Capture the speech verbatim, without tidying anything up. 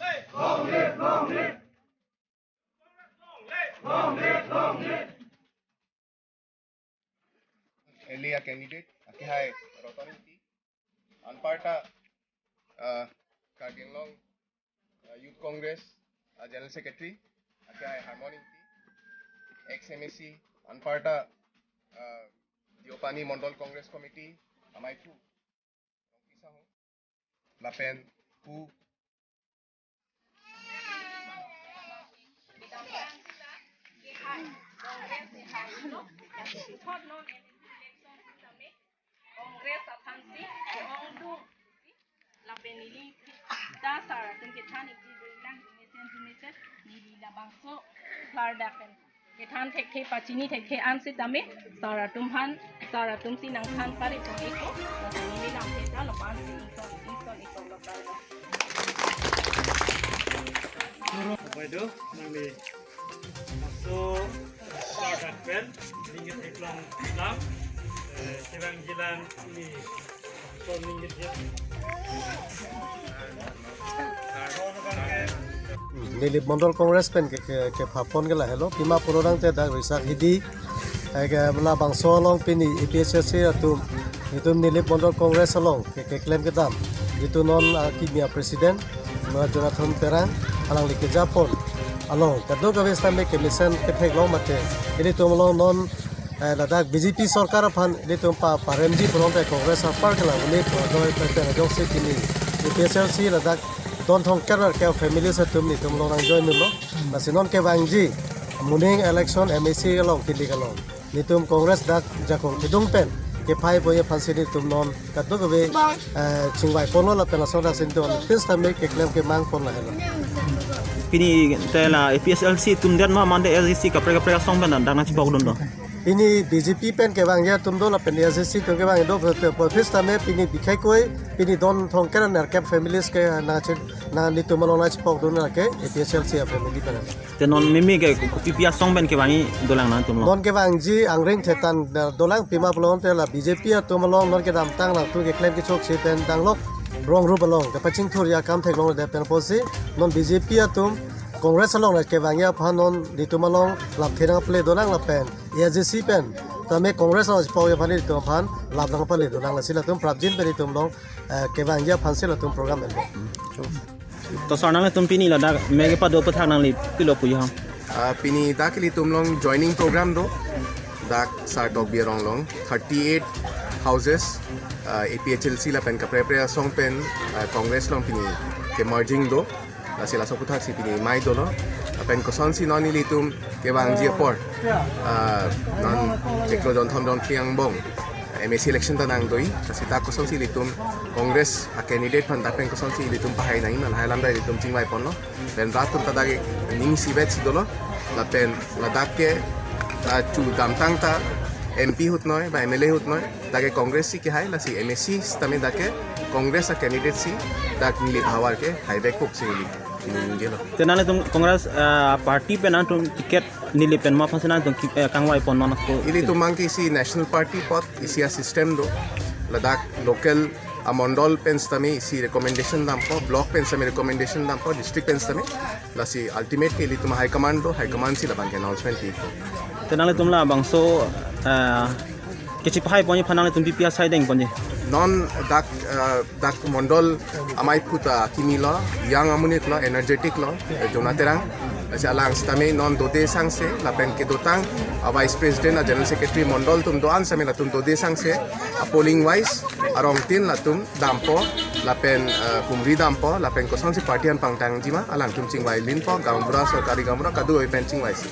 Long live, long live. Long live, long live. Earlier candidate, akihai Roton Ingti. Anparta, uh, Karbi Anglong, uh, Youth Congress, uh, General Secretary, akihai Harmon Ingti. Ex M A C, anparta, uh, Deopani Mondol Congress Committee, amaipu Rongpi Sahu. Lapen pu Congress aphansi ongdung lapen neli ta sar atum kethan ikji doi lang mesen mesen neli labangso sar dak pen kethan thekthe pachini thekthe an sitame sar atum aphan sar atumsi nangthan pare pon ikpo. Neli lamthe ta lapu-ansi ingson ingson ikpo lo. Baideo, nangli so sar dak pen ning ketheklong lam, eh, kevangji lang ili. Nilip Mondol Congress pen ke, ke, kepha pon ke lahelo. Pima pulo tangte dak risak hidi, eh, ke labangso along pini A P H L C atum, itum Nilip Mondol Congress along ke, keklem kedam, itum non, ah, kimi a-president, ma Jonathan Terang, alangli kejapon along kadokave sitame kemesen ketheklong mate ilitum along non, eh, ladak B J P sorkar aphan ilitum pa, paremji pulote Congress apar kelang uni pu adoi pen pen ajoksi pini A P H L C ladak don thomkep nerkep families atum nelitum along nang join dunlo. Lasi non kevangji moning election M A C along, kilik along nelitum Congress dak jakong kedung pen kephai pon aphansi nelitum non kadokave, eh, chingvai ponlo lapen laso dak si nelitum pins tame keklem kemang pon lahelo. Pini te la A P H L C atum det ma mande A S D C kaprek kaprek asong pen dak nangchipokdun do? Pini B J P pen kevangji atum do lapen A S D C atum kevang do, pis tame pini bikhai koi pini don thomkep nerkep families ke nangchi, nang nelitum along nangchipokdun lake A P H L C a-family pen. Te non mimi ke kopi pi asong pen kevangji dolang nangtum lo? Non kevangji angring thetan, eh, dolang, pima pulote la B J P atum along non kedamtang nangtum keklem kechoksi pen danglok rong rup along kepachingthurji akam theklongledet pen apotsi non B J P atum Congress along nangkevangji aphan non nelitum along lamthe nangpale dolang lapen A S D C pen tame Congress along chipokji aphan nelitum aphan lam nangpale dolang, lasi latum prapjin pen nelitum along, eh, kevangji aphansi latum program enlo. To sar, nanglitum pini ladak me kepado aphuthak nangli pilo puji ham? Ah, pini dak ilitum along joining program do. Dak sar Tokbi arong along thirty-eight houses, ah, A P H L C lapen kaprek kaprek asong pen, ah, Congress along pini ke-merging do. Lasi laso aphuthak si pini mai dolo. Lapen kosonsi non ilitum kevangji apor, ah, non chiklo jonthom jonphli angbong M A C election ta nangdoi, lasi dak kosonsi ilitum Congress a-candidate aphan dak pen kosonsi ilitum pahai nangji ma lahai alam ta ilitum chingvai ponlo. Pen rat atum ta dak ke ning isivet si dolo. Lapen ladak ke, ah, chu damtang ta M P ahut noi ba M L A ahut noi, dak ke Congress si kehai, lasi M A C sitame dak ke Congress a-candidate si dak Nilip ahavar ke haivekpo pusi neli ningjelo. Te nanglitum Congress, ah, party pen nangtum ticket Nilip pen ma aphansi nangtum ki, eh, kangvai pon non ako? Ilitum abang ke isi national party apot isi a-system do. Ladak local amondol pen sitame isi recommendation dampo, block pen sitame recommendation dampo, district pen sitame. Lasi ultimate ke ilitum high command do, high command si labang ke announcement pipo. Te nanglitum labangso, eh, kachipahai ponji aphan nanglitum P P R side deng ponji? Non dak, eh, dak mondol amei aphuthak kimi lo, young amonit lo, energetic lo, eh, Jonathan Terang. Lasi alang sitame non dode sangse, lapen kedotang a-vice president, a-general secretary, mondol atum do-an sitame latum dode sangse, a-polling wise, arong tin latum dampo, lapen, eh, humri dampo, lapen kosonsi party an pangtangji ma, alangtum chingvai linpo, gaonbura, sorkari gaonbura, kadokave pen chingvaisi.